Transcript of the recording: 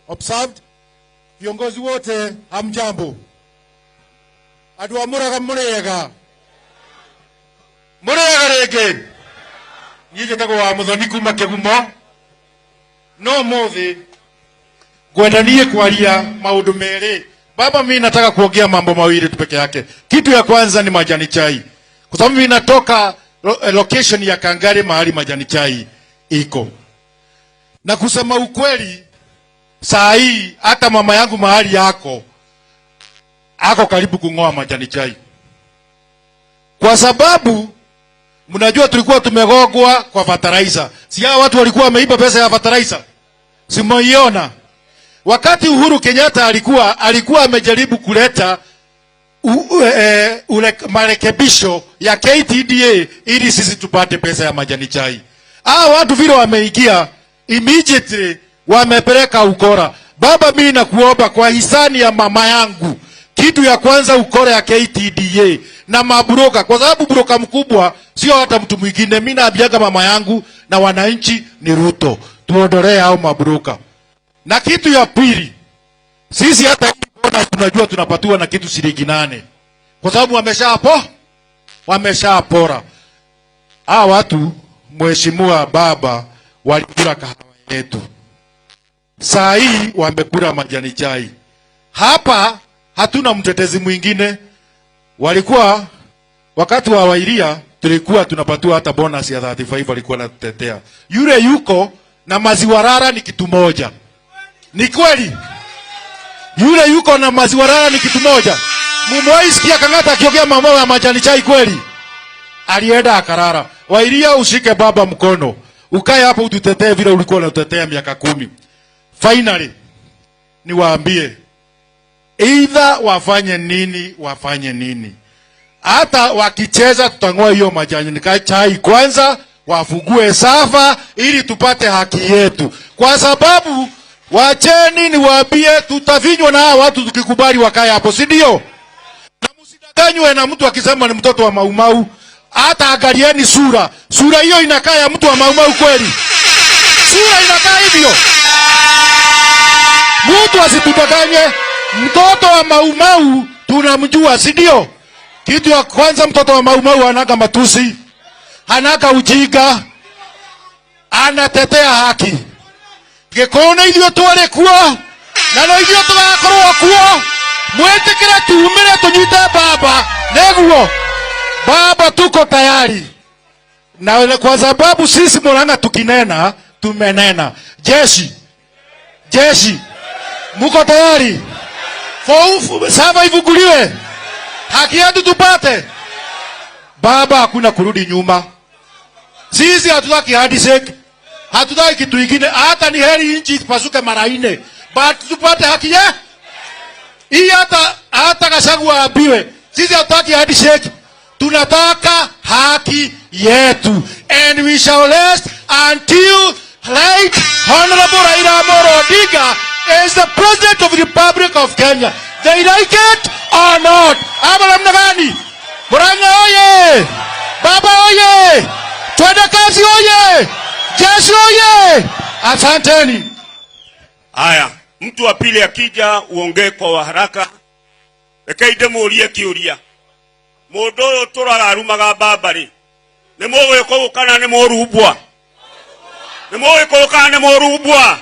Observed. Viongozi wote, hamjambo. Andũ a Mũraga, mũrĩega? Mũrĩega rĩngĩ? Niĩ njĩtagwo wa Mũthoni kuma Kĩgumo, no mũthĩ ngwenda niĩ kwaria maũndũ merĩ. Baba, mimi nataka kuongea mambo mawili tu peke yake. Kitu ya kwanza ni majani chai, kwa sababu mimi natoka location ya Kangari, mahali majani chai iko, na kusema ukweli, saa hii hata mama yangu mahali yako ako karibu kung'oa majani chai, kwa sababu mnajua tulikuwa tumegongwa kwa fertilizer. Si hao watu walikuwa wameiba pesa ya fertilizer? Si mmeiona? Wakati Uhuru Kenyatta alikuwa amejaribu kuleta marekebisho ya KTDA ili sisi tupate pesa ya majani chai. Hao watu vile wameingia, immediately wamepeleka ukora. Baba, mimi nakuomba kwa hisani ya mama yangu, kitu ya kwanza, ukora ya KTDA na mabroka, kwa sababu broka mkubwa sio hata mtu mwingine. Mimi naambiaga mama yangu na wananchi ni Ruto, tuondolee hao mabroka. Na kitu ya pili, sisi hata hii bonus tunajua tunapatiwa na kitu shilingi 8, kwa sababu wameshapora. Hawa watu, mheshimiwa baba, walikula kahawa yetu, saa hii wamekula majani chai. Hapa hatuna mtetezi mwingine. Walikuwa wakati wa Wairia tulikuwa tunapatiwa hata bonus ya 35, walikuwa wanatutetea. Yule yuko na maziwa lala ni kitu moja. Ni kweli? Yule yuko na maziwa lala ni kitu moja. Mumewahi sikia Kang'ata akiongea mambo ya majani chai kweli? Alienda akarara. Wairia, ushike baba mkono, ukae hapo ututetee vile ulikuwa unatutetea miaka 10. Finally, niwaambie, either wafanye nini, wafanye nini, hata wakicheza tutang'oa hiyo majani chai kwanza, wafungue server ili tupate haki yetu, kwa sababu wacheni niwaambie, tutafinywa na hawa watu tukikubali wakae hapo, si ndio? Na msidanganywe na mtu akisema ni mtoto wa Maumau. Hata angalieni sura, sura hiyo inakaa ya mtu wa Maumau kweli? Sura inakaa hivyo? Mtu asitudanganye. Mtoto wa Maumau tunamjua, si ndio? Kitu ya kwanza, mtoto wa Maumau hanaga matusi, hanaga ujinga, anatetea haki. Gĩkũyũ nĩ ithuĩ twarĩ kuo na no ithuĩ tũgakorwo kuo. Mwĩtĩkĩre tumĩre tũnyite baba, nĩguo baba, tuko tayari na kwa sababu sisi Murang'a tukinena tumenena. Jeshi, jeshi, muko tayari? Server ifunguliwe, haki yetu tupate. Baba, hakuna kurudi nyuma. Sisi hatutaki handshake, hatutaki kitu ingine, hata ni heri nchi ipasuke mara nne, but tupate haki ye hii. Hata Gachagua aambiwe, sisi hatutaki handshake, tunataka haki yetu, and we shall rest until Right Honorable Raila Amolo Odinga is the President of the Republic of Kenya. They like it or not. Ama namna gani? Murang'a oye! Baba oye! Twende kazi oye! Jeshi oye! Asanteni. Haya, mtu wa pili akija uongee kwa haraka. Rekei ndĩmũrie kĩũria. Mũndũ ũyũ tũraga baba rĩ, nĩ mũgĩkũyũ kana nĩ mũrumbwa? Nĩ mũgĩkũyũ kana nĩ mũrumbwa?